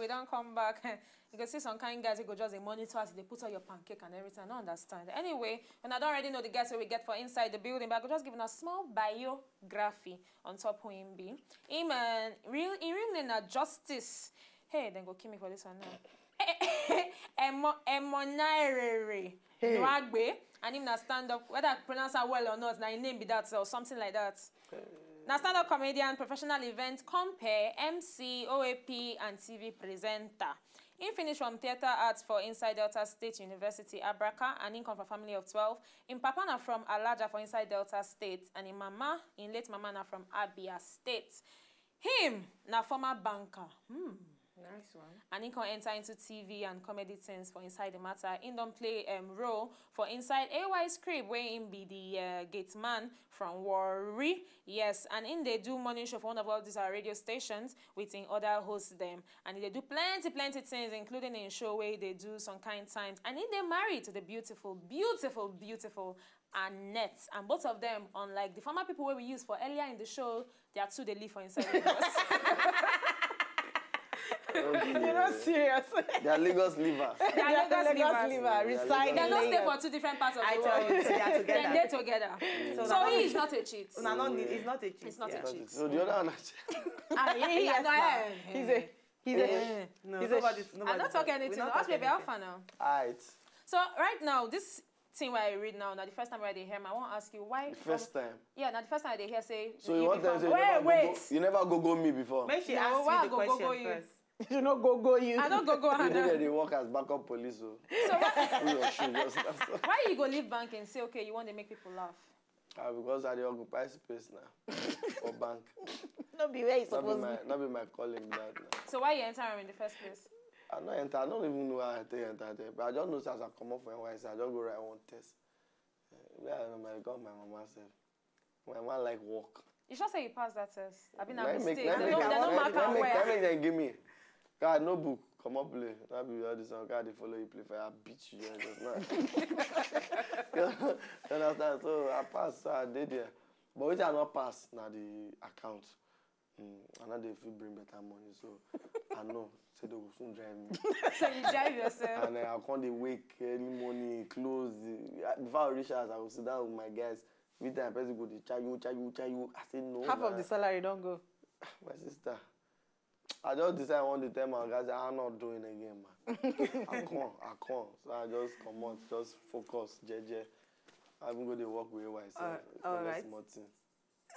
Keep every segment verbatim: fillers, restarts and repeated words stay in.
We don't come back. You can see some kind guys who go just dey monitor as they put on your pancake and everything. I don't understand. Anyway, and I don't already know the guys we get for inside the building, but I could just give a small biography on top who him be. Him and real in real name na Justice. Hey, then go kill me for this one now. Emo Emo Nairere. Hey. Nwagbe, and him na stand up. Whether I pronounce am well or not, na him name be that or something like that. Na stand-up comedian, professional event compere, M C, O A P, and T V presenter. He finish from theatre arts for inside Delta State University, Abraka, and he come from family of twelve. Him papa na from Alaja for inside Delta State, and him mama, him late mama na from Abia State. Him na former banker. Hmm. Nice one. And he can enter into T V and comedy things for inside the matter. He don't play um, role for inside A Y Script, where him be the uh, gate man from Warri. Yes, and in they do morning show for one of all these our radio stations with in other hosts them. And they do plenty, plenty things, including in show where they do some kind times. And in they married to the beautiful, beautiful, beautiful Annette. And both of them, unlike the former people where we used for earlier in the show, they are two they live for inside Lagos. Okay. You're not serious. They are Lagos livers. They are Lagos livers. Liver. Residing They in don't stay Lagos. for two different parts of I the told world. you, they are together. Then they together. So so that he one- is not a cheat. Una no need. It's not a cheat. It's not a Yeah. cheat. So the other one, actually, Ah, yeah, yes, No, na. eh, He's eh. a, he's a, Eh. no, he's a nobody, sh- nobody. I don't talk We anything. not Ask talk me about anything. far now. Alright. So right now, this thing where I read now, now the first time where they hear me, I want to ask you why. The first time. Yeah, now the first time they hear say. So you want them to say Wait, you never wait. Go, go, you never go go me before? Make she No, ask why me I the go, go, question go you? First. You know, go go you. I don't go go You did Hannah. They work as backup police, so So what, who your shoe just why you go leave bank and say okay, you want to make people laugh? Ah, because I dey occupy space now for bank. No be where you Not be supposed my, to. Not be my calling that now. So why you enter him in the first place? I no enter. I don't even know how I take enter there. But I just know say as I come up for N Y S C, I just go write one test. Eh, where I remember, I call my mama self. My mama like work. You sure say you passed that test? I been Na a him make- mistake. na him They make- don't, they na don't him- mark na him am make- na him well. make them give me. God, no book. Come up play. That be all this one. God, they follow you play for your beat you just now. You understand? So I pass, so I did there. But which I not pass now the account. Mm, I know they feel bring better money, so I know. Say they will soon drive me. So you drive yourself. And uh, I can't dey wake early morning, close. The, uh, before I reach house, I will sit down with my guys. Meantime, person go dey charge you, charge you, charge you. I say no. Half of man. The salary don't go. My sister, I just decide one day tell my guys I'm not doing again, man. I can't, I can't. So I just come out, just focus, J J. I even go dey work with A Y, so Uh, collect alright. Small thing.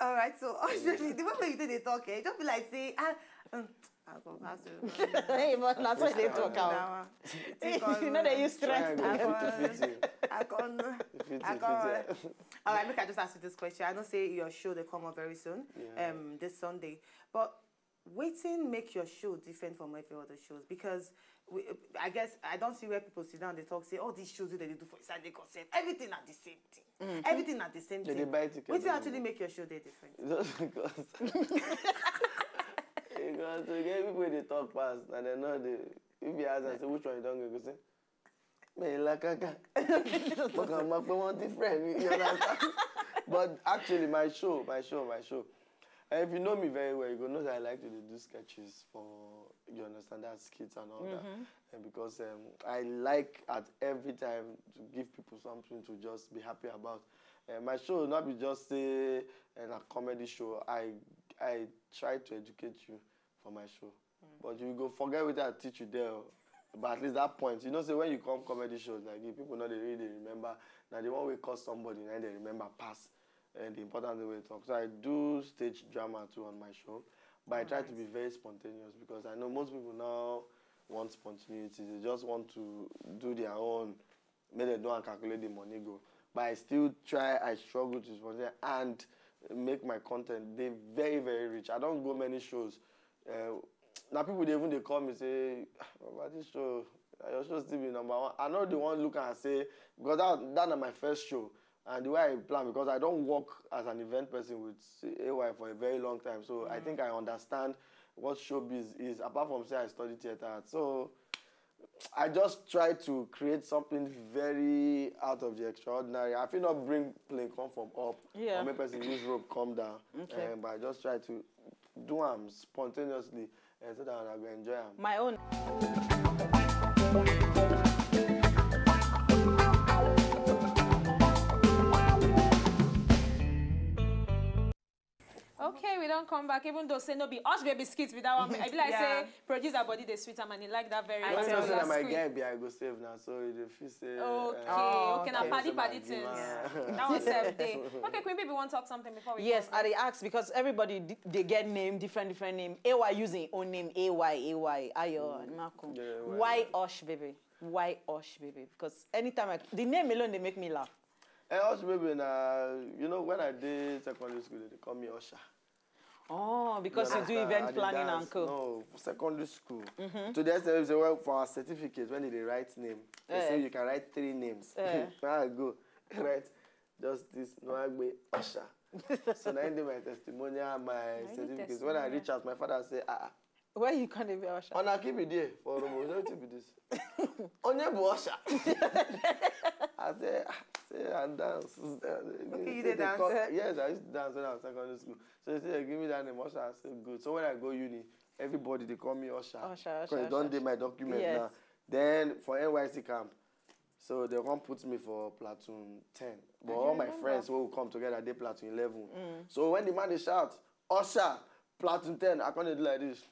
All right, so obviously the way you do the talk, eh, just be like say, ah, um, I go pass you. Hey, but that's why they talk That out. One. Take on, You know they use Try strength. and go fit to fit you. I can't. Fit I you, can't. fit you. All right, make I just ask you this question. I know say your show they come up very soon, Yeah. um, this Sunday. But waiting make your show different from every other shows because we, I guess I don't see where people sit down they talk say all these shows that they do for inside Lagos, eh, everything are the same thing. Everything are the same They thing. dey buy ticket, What they actually dey make your show dey different? Just because. Because to get people they talk past, and they know the if you ask and say which one you don't go, go say, me la kaka. But I'm not one different. You understand? But actually, my show, my show, my show. And if you know me very well, you go know that I like to do sketches for, you understand, that skits and all that. And because um, I like at every time to give people something to just be happy about. Uh, my show not be just say and a comedy show. I I try to educate you for my show. But you go forget what I teach you there. Oh. But at least that point, you know, say when you come comedy shows like this, people know they really remember. Now the one we call somebody, and they remember pass and the important thing we talk. So I do stage drama too on my show, but I try to be very spontaneous because I know most people now want spontaneity. They just want to do their own, make them don't calculate the money go. But I still try, I struggle to spontaneous and make my content they very, very rich. I don't go many shows. Uh, now people they even they call me say, "Ah, Baba, this show, uh, your show still be number one." I know they want look and say, because that that na my first show. And the way I plan, because I don't work as an event person with A Y for a very long time, so I think I understand what showbiz is. Apart from say I study theater arts, so I just try to create something very out of the extraordinary. I feel not bring plane come from up Yeah. or make person use rope come down. Okay. Um, but I just try to do them spontaneously. Eh, so that I go enjoy am. My own. Okay, we don't come back. Even though say no be Hush Baby skit with that one, I be like Yeah. say producer body dey sweet am and he like that very I When tell you know you. say na my squeeze. guy be, I go save now. So you dey feel say. Okay, eh, okay, na I go paddy save my paddy give things. am. That one sef dey. Okay, Queen B, we want to talk something before we Yes, come I dey ask because everybody d- they get name, different different name. A Y use him own name. A Y A Y Ayo Nako. Yeah, why? Why Hush Baby? Why Hush Baby? Because anytime I, the name alone they make me laugh. Eh, Hush Baby na, you know, when I dey secondary school, they call me usher. Oh, because you do understand? event I dey planning and dance. co. No, for secondary school. To the extent say, well, for our certificate, when they dey write name, they Eh. say you can write three names. Eh. Now I go write Justice Nwagbe Usher. So now in my testimonial, my you certificate. testimonial? When I reach out, my father say, ah, ah, Where you gonna be usher? Ona keep it there for Robo. Wetin be this? Onye bụ usher. I say, ah, say and dance. Okay, you They dey dance? call- yes, I used to dance when I was secondary school. So they say, give me that name, usher. I say, good. So when I go uni, everybody they call me usher. Usher, Because usher, it don't usher. dey my document Yes. now. Then for N Y C camp, so they come put me for platoon ten. But all my friends who come together, they platoon eleven. So when the man they shout, usher, platoon ten, I can't do like this.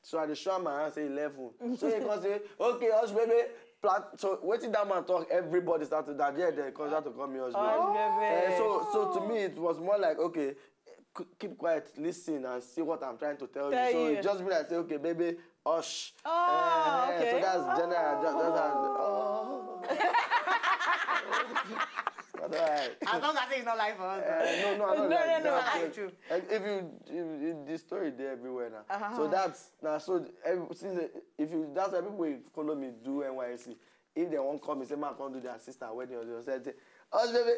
So I dey show am my hand say eleven. So he come say, okay, Hush Baby. Plat so wetin that man talk, everybody start to that day they come start to call me Hush Baby. Hush Baby. Eh, so so to me it was more like, okay, k- keep quiet, listen and see what I'm trying to tell, Tell you. So you. It just be like say, okay, baby, hush. Oh, Eh, okay. So that's general. Just, just, oh. But all right. As long as it's not life for us. Uh, no, no, I don't No, like no, no. that. Like true. Like, if you, if, if the story there everywhere now. Uh-huh. So that's now. So every, since the, if you that's why people will follow me do N Y C. If they won't call me, say man can't do their sister wedding or they say, oh baby,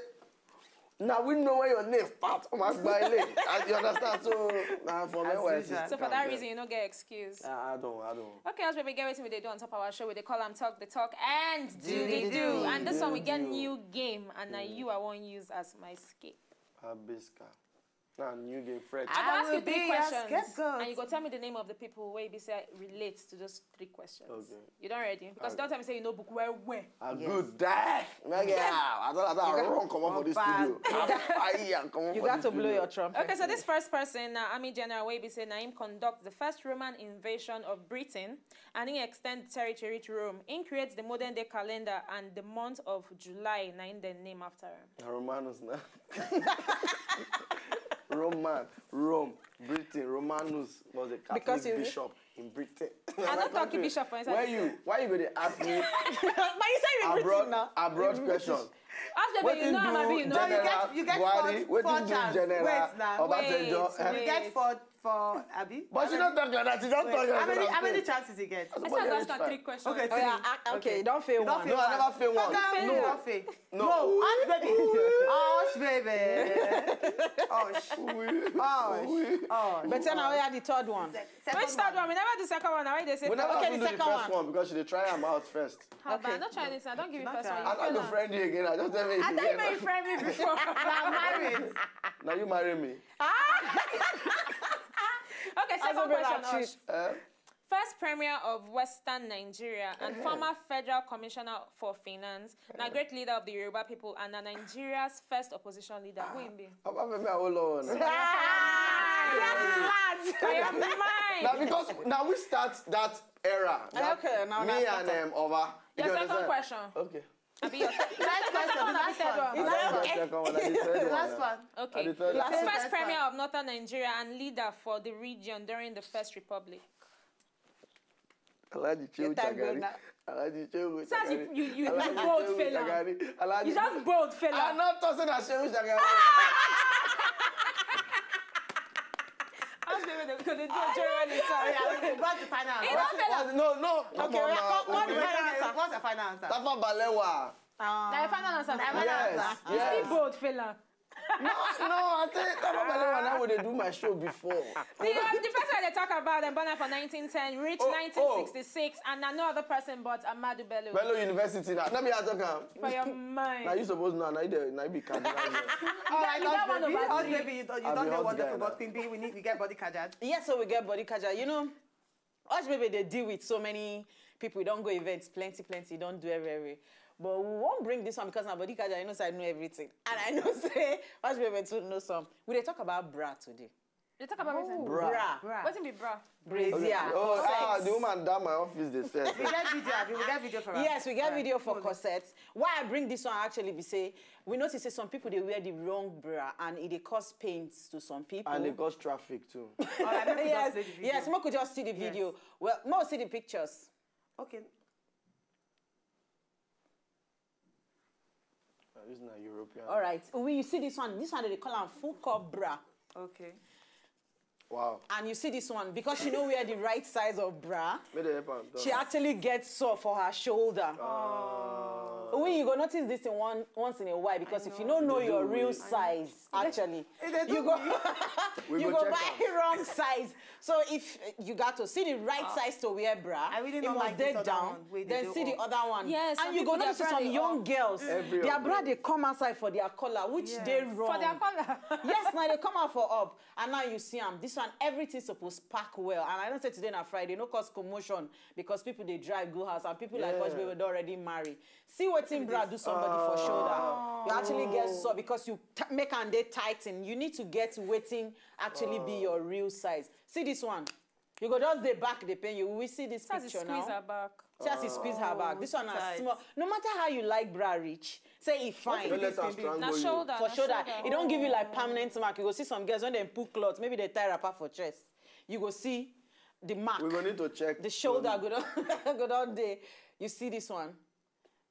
now we know where your name start. Oh my God, as you understand. So now for As N Y C. usual. So for that reason, you no get excuse. I, I don't, I don't. Okay, as we get wetin we dey do on top our show, we dey call am talk the talk and do the do. And this one we get new game, and now you I wan use as my scape. Abiska. Now new game, Fred. I go I ask will you three be your questions, scapegoat. And you go tell me the name of the people where you be say relate to those three questions. Okay. You don't ready? Because you don't tell me say you know book well well. I good die. My girl, I thought I thought I run come up for this Bad. Studio. I fire come up You for got this to blow studio. Your trumpet. Okay, so this first person, uh, Army General, where be say na him conduct the first Roman invasion of Britain, and he extend the territory reach Rome. He create the modern day calendar, and the month of July na him dem name after him. Na Romanus now. Roman, Rome, Britain, Romanus was a Catholic Because you- bishop in Britain. I don't talk to bishop for inside Why this you? thing. Why you go dey ask me But you say you Britain abroad now. Abroad question. Ask baby, you know am abi you know? No, you General get- you get Buhari, four- four wetin do chance. General Wait now. Obasanjo? Wait, Eh? You get four for Abi. But she don't talk like that. She don't talk like How many that. how many chances you get? I said ask her three questions. Okay, Oh, yeah, three. I- okay, don't fail You don't one. fail No, I one. never fail one. Don't fail No. You don't fail. No. No, hush baby. Hush baby. Hush. Oui. Hush. Oui. Hush. But then now we are the third one. Se- Which second third one? We never do second one. Why they say We never Okay, even the do the second first one. One because she dey try am out first. How Okay. Bad? Not trying this. I don't give you Not first trying. One. I don't go friend you again. I just tell me. I don't even friend me before. You are married. Now you marry me. Okay, second Azobela question. cheat. Osh. Eh? First premier of Western Nigeria and former federal commissioner for finance, na great leader of the Yoruba people and na Nigeria's first opposition leader. Who him be? Obafemi Awolowo. Na. By your mind. Now because now we start that era. That Okay, now me that's and better. um, Oba. Your You second understand? question. Okay. Abi your Last question. The last one. That's the second one. That's the third The one. last one. Okay. The third The one. first Last premier one. of Northern Nigeria and leader for the region during the First Republic. Alhaji Shehu Your time go Shagari. now. Alhaji Shehu So as you, Shagari. you, you, you Alhaji bold Shehu fail am. Shagari. Alhaji You just bold fail I'm am. Not talking as Shehu Shagari. As baby, they go dey do Ojoro inside. What's the final He answer? don't fail am. No, no. Come Okay, on we now. are- what- what the final answer? What's the final answer? Tafawa Balewa. Na your final answer. Final Yes, answer. You yes. still bold fail am. No, no, I tell you, Tafawa Balewa now we dey do my show before. The, uh, the person they talk about dem born am for nineteen ten, reach Oh, nineteen sixty-six, and na no other person but Ahmadu Bello. Bello University now. Let me ask you. For your mind. Now you suppose now, now you dey- now you be cardinal. All right, You don't Hush want baby. nobody. Hush baby, you don't, you I'll don't be get hot wonderful, guy now. But Queen B, we need we get body cardias. Yes, so we get body cardias. You know, Hush Baby dey deal with so many people. E don go events plenty, plenty. E don do everywhere. But we won't bring this one because na body kaja. I know say I know everything. And I know say Hush Baby too know some. We dey talk about bra today. They talk about wetin? Bra. Bra. Wetin be bra? Brazier. Oh, ah, Corset. The woman damn my office, they said. We get video, abi? We get video for her. Yes, we get Alright, video for cool. Corset. Why I bring this one actually be say, we notice say some people dey wear the wrong bra and e dey cause pains to some people. And they cause traffic too. Alright, make we yes, just play the video. yes, make we just see the video. Well, make we see the pictures. Okay. Uh, This is not European. All right, we you see this one. This one they call am full cup bra. Okay. Wow. And you see this one because she no wear the right size of bra. May they help am. She actually gets sore for her shoulder. When you go notice this in one once in a while because if you don't know your real size, actually, They you do go me. you go go check buy am. the wrong size. So if you got to see the right size to wear bra, I really it don't must like dey this other down. one wey Then dey see the up. Other one, Yes, and some you go people, their notice bra some dey young up. girls, Every their of bra them. dey come outside for their collar, which Yes. dey For wrong. For their collar. Yes, now they come out for up, and now you see am. This one, everything suppose pack well. And I don't say today na Friday, no cause commotion because people dey drive go house, and people like Yeah. us, we don already marry. See wetin bra do somebody for shoulder. You actually get sore because you t- make am dey tighten. You need to get wetin actually be your real size. See this one. You go just dey back dey pain you. We see this That's the picture squeeze now. Her back. See as e squeeze her back. This one na tight. Small. No matter how you like bra reach, say e fine. Don't let am strangle Na you. Shoulder. For Na shoulder, e don give you like Oh. Permanent mark. You go see some girls when they pull cloth, maybe they tie wrapper for chest. You go see the mark. We go need to check. The shoulder go don go don dey. You see this one,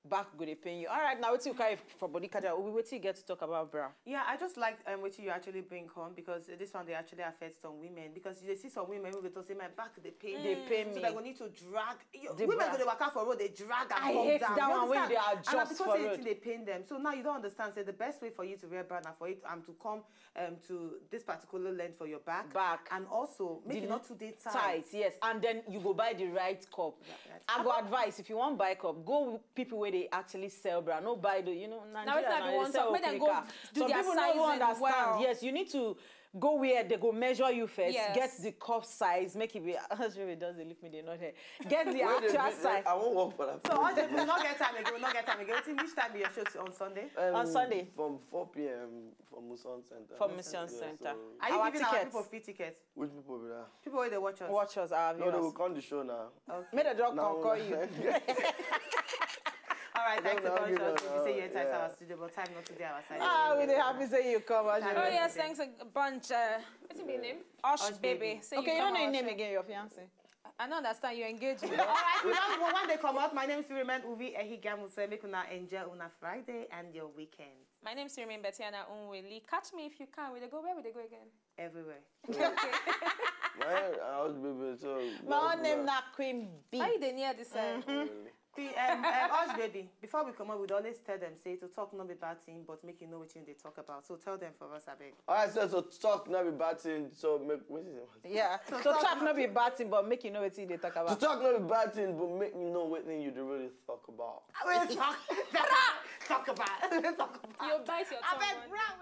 back go dey pain you. All right, now wetin you carry for body kaja? We wetin you get to talk about bra? Yeah, I just like um, what you actually bring home because this one they actually affect some women because you see some women who go to say my back they pain. Dey pain So me. They go need to drag. You, The women bra. Go they waka for road, they drag and I come hate down. That You one when you understand? dey adjust And because for say road. Thing they pain them. So now you don't understand. Say the best way for you to wear bra na for it um, to come um, to this particular length for your back. Back. And also make The it not too dey tight. Tight, yes, and then you go buy the right cup. right. I go advise if you wan buy cup, go with people where they actually sell bra. No buy the you know Nigeria Now it's like na we they want sell some. Make them go Okrika. Do Some their people no sizing even understand. Well. Yes, you need to go where they go measure you first. Yes. Get the cup size, make it be. As Baby does they look me, they not here. Get the Where they actual be- size. I won't work for that. So all the, we not get time again. We not get time again. Wetin, which time be your show on Sunday? Um, On Sunday. From four p m for Muson Center. For Muson Yeah, Center. So Are you Our giving our tickets. People free tickets? Which people be that? People where they watch us. Watch us, our No, they will viewers. come the show now. Okay. May the dog Now- call you. All right, thanks a Don't bunch. give Us. us, We say you uh, entice yeah. Our studio, but time not today our side. Ah, we dey happy say you come. As Time you Oh not yes, today. Thanks a bunch. Uh, what's your name? Osh, baby. Say Okay, you come don't know your out. Name again, your fiance. I don't understand. You engage me. All right, we don't want they come out. My name is Remain Uvi Ehigamu. So make una enjoy una Friday and your weekend. My name is Remain Betiana Unwili. Catch me if you can. We dey go where we dey go again? Everywhere. My house baby, so. My own name na Queen B. Why you dey near this? Uh, Really. Queen, um, um, Osh baby. Before we come out, we'd always tell them say to talk not be bad thing, but make you know what you they talk about. So tell them for us, abeg. All right, so, so talk not be bad thing. So make what is it? Yeah. So talk no be bad thing, but make you know what they talk To about. Talk not be bad thing, but make me know what thing you really talk about. We'll talk, talk about, talk about. you bite your tongue. Abeg, One. Brown,